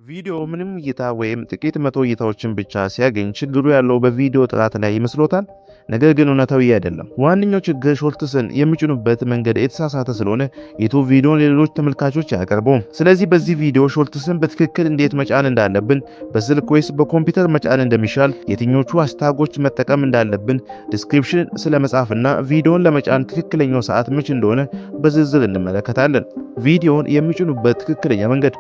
ቪዲዮ ምንም እይታ ወይም ጥቂት መቶ እይታዎችን ብቻ ሲያገኝ ችግሩ ያለው በቪዲዮ ጥራት ላይ ይመስሎታል? ነገር ግን እውነታው ይህ አይደለም። ዋነኛው ችግር Shorts ን የሚጭኑበት መንገድ የተሳሳተ ስለሆነ ዩቱብ ቪዲዮን ለሌሎች ተመልካቾች አያቀርበውም። ስለዚህ በዚህ ቪዲዮ Shorts ን በትክክል እንዴት መጫን እንዳለብን፣ በስልክ ወይስ በኮምፒውተር መጫን እንደሚሻል፣ የትኞቹ hashtag ኦች መጠቀም እንዳለብን፣ description ስለመጻፍና ቪዲዮን ለመጫን ትክክለኛው ሰዓት መቼ እንደሆነ በዝርዝር እንመለከታለን። ቪዲዮን የሚጭኑበት ትክክለኛ መንገድ።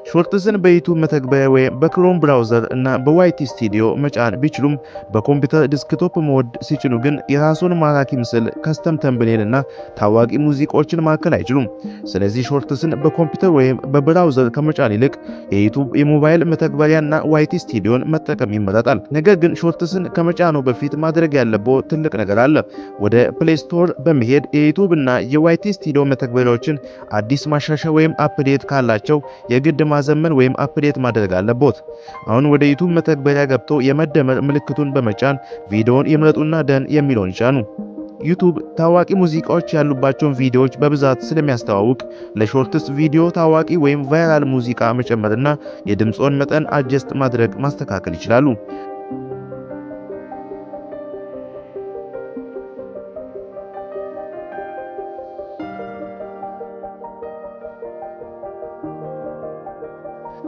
Shorts ን በዩቱብ መተግበሪያ ወይም በ Chrome browser እና በ YT Studio መጫን ቢችሉም በኮምፒውተር desktop mode ሲጭኑ ግን የራሱን ማራኪ ምስል፣ custom thumbnail እና ታዋቂ ሙዚቃዎችን ማከል አይችሉም። ስለዚህ Shorts ን በኮምፒውተር ወይም በ browser ከመጫን ይልቅ የዩቱብ የሞባይል መተግበሪያና YT Studio ን መጠቀም ይመረጣል። ነገር ግን Shorts ን ከመጫኑ በፊት ማድረግ ያለብዎ ትልቅ ነገር አለ። ወደ Play Store በመሄድ የዩቱብ እና የ YT Studio መተግበሪያዎችን አዲስ ማሻሻያ ወይም update ካላቸው የግድ ማዘመን ወይም update ማድረግ አለቦት። አሁን ወደ ዩቱብ መተግበሪያ ገብተው የመደመር ምልክቱን በመጫን ቪዲዮን ይምረጡና done የሚለውን ይጫኑ። ዩቱብ ታዋቂ ሙዚቃዎች ያሉባቸውን ቪዲዮዎች በብዛት ስለሚያስተዋውቅ ለ Shorts ቪዲዮ ታዋቂ ወይም viral ሙዚቃ መጨመርና የድምፆን መጠን adjust ማድረግ ማስተካከል ይችላሉ።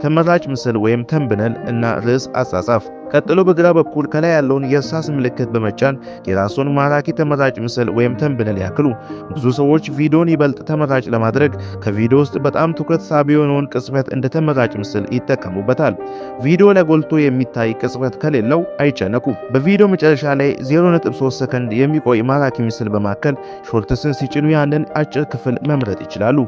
ተመራጭ ምስል ወይም thumbnail እና ርዕስ አጻጻፍ። ቀጥሎ በግራ በኩል ከላይ ያለውን የእርሳስ ምልክት በመጫን የራስዎን ማራኪ ተመራጭ ምስል ወይም thumbnail ያክሉ። ብዙ ሰዎች ቪዲዮን ይበልጥ ተመራጭ ለማድረግ ከቪዲዮ ውስጥ በጣም ትኩረት ሳቢ የሆነውን ቅጽበት እንደ ተመራጭ ምስል ይጠቀሙበታል። ቪዲዮ ላይ ጎልቶ የሚታይ ቅጽበት ከሌለው አይጨነቁ። በቪዲዮ መጨረሻ ላይ 0.3 ሰከንድ የሚቆይ ማራኪ ምስል በማከል Shorts ን ሲጭኑ ያንን አጭር ክፍል መምረጥ ይችላሉ።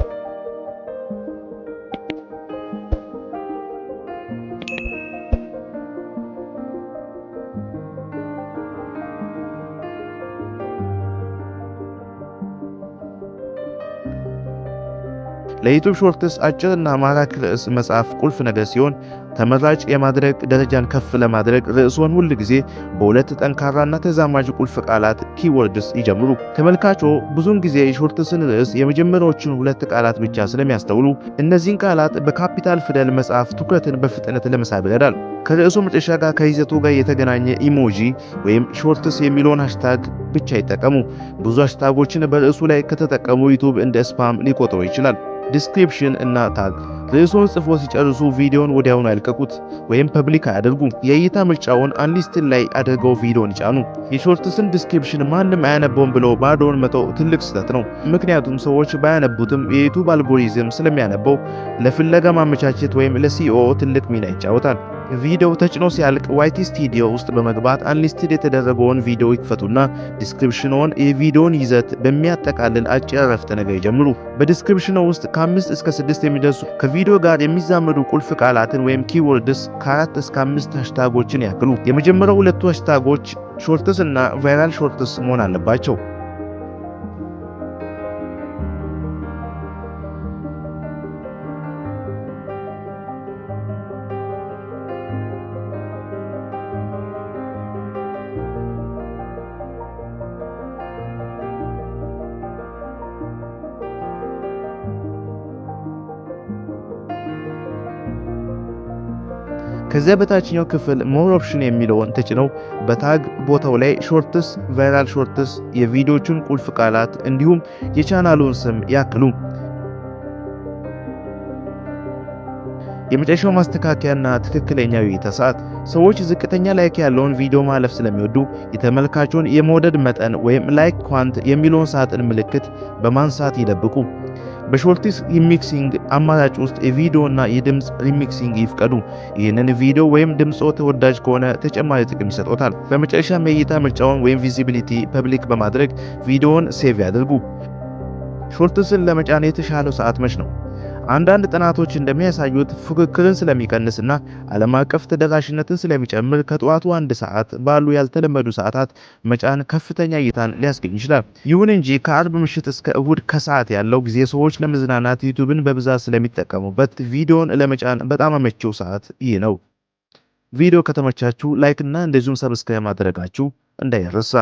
ለዩቱብ Shorts አጭርና ማራኪ ርዕስ መጻፍ ቁልፍ ነገር ሲሆን ተመራጭ የማድረግ ደረጃን ከፍ ለማድረግ ርዕስዎን ሁል ጊዜ በሁለት ጠንካራና ተዛማጅ ቁልፍ ቃላት keywords ይጀምሩ። ተመልካቾ ብዙውን ጊዜ የ Shorts ን ርዕስ የመጀመሪያዎቹን ሁለት ቃላት ብቻ ስለሚያስተውሉ እነዚህን ቃላት በካፒታል ፊደል መጻፍ ትኩረትን በፍጥነት ለመሳብ ይረዳል። ከርዕሱ መጨረሻ ጋር ከይዘቱ ጋር የተገናኘ emoji ወይም Shorts የሚለውን hashtag ብቻ ይጠቀሙ። ብዙ hashtag ኦችን በርዕሱ ላይ ከተጠቀሙ ዩቱብ እንደ spam ሊቆጥረው ይችላል። Description እና tag። ርዕሱን ጽፎ ሲጨርሱ ቪዲዮን ወዲያውኑ አይልቀቁት ወይም public አያደርጉ። የእይታ ምርጫውን unlisted ላይ አድርገው ቪዲዮን ይጫኑ። የ Shorts ን description ማንም አያነበውም ብለው ባዶውን መተው ትልቅ ስህተት ነው። ምክንያቱም ሰዎች ባያነቡትም የዩቱብ አልጎሪዝም ስለሚያነበው ለፍለጋ ማመቻቸት ወይም ለ SEO ትልቅ ሚና ይጫወታል። ቪዲዮው ተጭኖ ሲያልቅ YT Studio ውስጥ በመግባት unlisted የተደረገውን ቪዲዮ ይክፈቱና description ኑን የቪዲዮን ይዘት በሚያጠቃልል አጭር አረፍተ ነገር ይጀምሩ። በ description ኑ ውስጥ ከአምስት እስከ ስድስት የሚደርሱ ከቪዲዮ ጋር የሚዛመዱ ቁልፍ ቃላትን ወይም keywords፣ ከአራት እስከ አምስት hashtag ኦችን ያክሉ። የመጀመሪያው ሁለቱ hashtag ኦች Shorts እና viral Shorts መሆን አለባቸው። ከዚያ በታችኛው ክፍል more option የሚለውን ተጭነው በ tag ቦታው ላይ Shorts፣ viral Shorts፣ የቪዲዮቹን ቁልፍ ቃላት እንዲሁም የቻናሉን ስም ያክሉ። የመጨረሻው ማስተካከያና ትክክለኛው የእይታ ሰዓት። ሰዎች ዝቅተኛ like ያለውን ቪዲዮ ማለፍ ስለሚወዱ የተመልካቹን የመውደድ መጠን ወይም like count የሚለውን ሳጥን ምልክት በማንሳት ይደብቁ። በ Shorts remixing አማራጭ ውስጥ የቪዲዮ እና የድምፅ remixing ይፍቀዱ። ይህንን ቪዲዮ ወይም ድምፆ ተወዳጅ ከሆነ ተጨማሪ ጥቅም ይሰጦታል። በመጨረሻም የእይታ ምርጫውን ወይም visibility public በማድረግ ቪዲዮውን save ያድርጉ። Shorts ን ለመጫን የተሻለው ሰዓት መች ነው? አንዳንድ ጥናቶች እንደሚያሳዩት ፉክክርን ስለሚቀንስና ዓለም አቀፍ ተደራሽነትን ስለሚጨምር ከጠዋቱ 1 ሰዓት ባሉ ያልተለመዱ ሰዓታት መጫን ከፍተኛ እይታን ሊያስገኝ ይችላል። ይሁን እንጂ ከአርብ ምሽት እስከ እሁድ ከሰዓት ያለው ጊዜ ሰዎች ለመዝናናት ዩቱብን በብዛት ስለሚጠቀሙበት ቪዲዮን ለመጫን በጣም አመቺው ሰዓት ይህ ነው። ቪዲዮ ከተመቻችሁ like እና እንደዚሁም subscribe ማድረጋችሁ እንዳይረሳ።